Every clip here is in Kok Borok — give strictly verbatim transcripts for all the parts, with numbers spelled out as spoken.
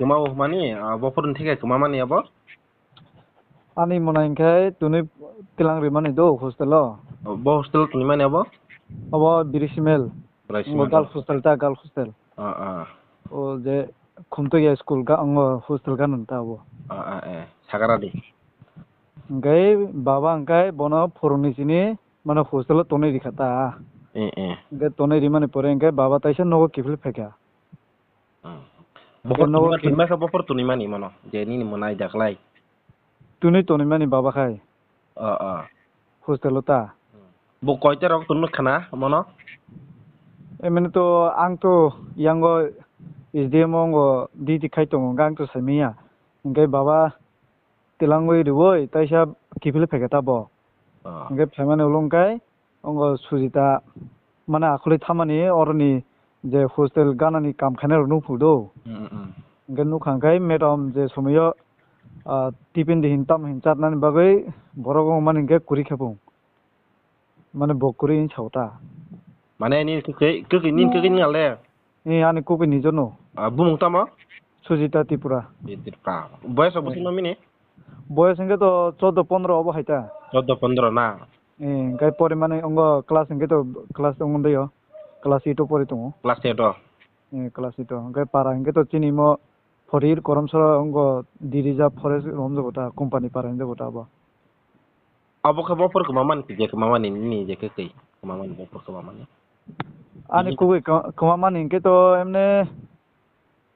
Kwma bo hwnmani, ah, bophor ni theke kwma mani abo? Ani mona hinkhe tuni tilang rimani do hostel o. Oh, bo hostel o tuni mani abo? Abo Birisimel. Birisimel. Ngo girls hostel ta, girls hostel. Ah, ah. O je Khumtoya school ga, ngo hostel ga nang ta abo. Ah, ah, eh. Sagaradi. Hinkhe baba hinkhe bono phuruni sini mane hostel o tonwi rikha ta. Eh, eh. Hinkhe tonwi rimani pore hinkhe baba taisa nogo kiphil phaikha. Hmm. Hinkhe bokhor nogo tuni kiphil masa bokhor tuni mani mano je nini mwnai daklai. Tuni tonwi mani baba khai. Oh, oh. Hostel o ta. Hmm. Bo koita rok tunu khana mano? Emini to ang to yango S D M o ngo duty khai tongo, hinkhe ang to saimanya. Hinkhe baba tilangwi riwi taisa kiphil phaikha ta bo. Ah. Hinkhe phaimani ulo hinkhe ongo Sujita mane akhulwi thamani oroni je hostel ganani kam khainai rok nukphuru do. Mm, mm, mm. Hinkhe nukha hinkhe madam je somoyo, ah, tiffin de hin tamo hin chatnani bagwi borok wngmani hinkhe kwrwi khe pung. Mane bo kwrwi wng sao ta. Mane nini kwkwi, kwkwi, nini kwkwi ni ale? Ni ani kwkwi ni jono. Ah, bumung tamo? Sujita Tripura. Tripura. Boyes rok bwswk no mini? Boyes hinkhe to chordo pondro obo hai ta. Chordo pondro na? Eh, hinkhe pori mani ongo class hinkhe to class tongo deyo. Class eight o pori tongo. Class eight o? Eh, class eight o. Hinkhe para hinkhe to chini mo Phorir Koromsora ongo Dirija Forest romjago ta, company para hinjago ta abo. Abo khe bophor kwma mani, je kwma mani, nini je khe twi kwma mani, bophor kwma mani. Ani kubui kwma mani hinkhe to emne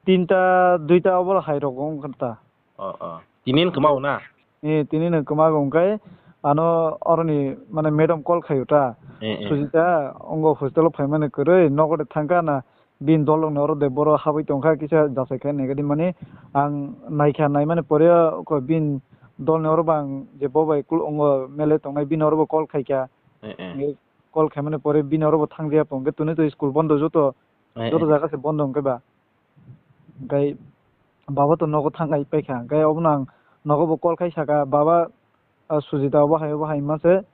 tinta, duita obo hai rok wng kha ta. Oh, oh. Tini wng kwma o na? Eh, tini wng kwma o hinkhe ano oroni mane madam call khaio ta. Eh, eh. Sujita ongo hostel o phaimani kwrwi, nogo de thangkha na. Bini dol rok ni oro de boro habwi tongkha, kisa jasai khe nai gadi mani ang naikha, naimani pore o ko bini dol ni oro bo ang je bo bai kul ongo mele tongnai bini oro bo call khaikha. Eh, eh. Call khaimani pore bini oro bo thangya po, hwnkhe tuni to school bondo joto, eh, joto eh, jaga se bondo hwnkhe ba. Hwnkhe baba to nogo thangkhai paikha, hwnkhe obono ang nogo bo call khai sakha, "Baba, ah, Sujita obo hai obo hai manse."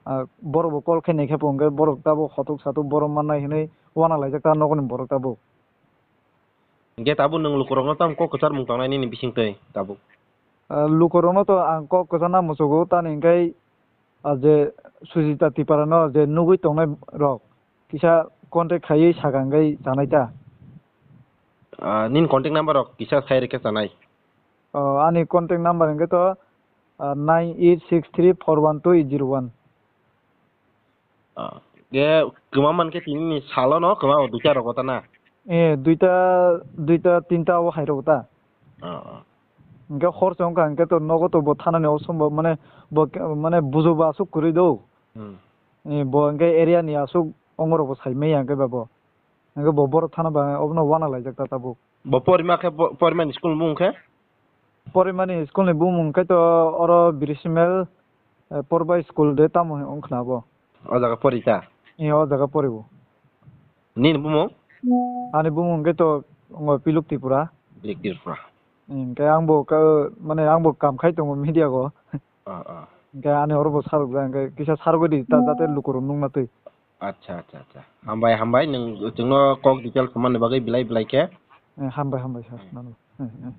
Ah, borok bo call khe naikhe bo, hwnkhe borok tabuk hotok satok borok mannai hinwi uanalaijak ta nokni borok tabuk. Hwnkhe tabuk nwng lukurokno tamo kok kwchar mung tongnai nini bisingtwi tabuk? Ah, lukurokno to ang kok kwchar na muchugo, tamni hwnkhe, ah, je Sujita Tripura no je nugwi tongnai rok kisa contact khaiwi sakha hwnkhe chanai ta. Ah, nini contact number rok kisa sai rwkhe chanai. Oh, ani contact number hwnkhe to, ah, nine eight six three four one two eight zero one. Ah, ge kwma mankhe tini ni salo no kwma o duita rogo ta na? Eh, duita, duita tinta o hai rogo ta. Ah, ah. Hwnkhe hor se wngkha hwnkhe to nogo to bo thanani osombo mane bo, mane bujo bo aswk kwrwi do. Hmm. Eh, bo hwnkhe area ni aswk ongorok bo sai manya hwnkhe ba bo. Hwnkhe bo borok thana ba obono uanalaijak ta tabuk. Bo porima khe, po-, porimani school ni bumung khe? Porimani school ni bumung khe to oro Birisimel, eh, Porbai school de tamo wng khna bo. O jaga pori ta? Eh, o jaga pori bo. Nini bumung? Ani bumung khe to ngo Piluk Tripura. Piluk Tripura. Hwnkhe ang bo ka, mane ang bo kam khai tongo media go. Ah, ah. Hwnkhe ani oro bo sarok jai, hwnkhe kisa sarok di ta, jate lukurok nukna twi. Acha, acha, acha. Hambai, hambai, nwng chwngno kok details manni bagwi belai belai khe. Eh, hambai, hambai, sir. Hmm. Nano. Eh, eh.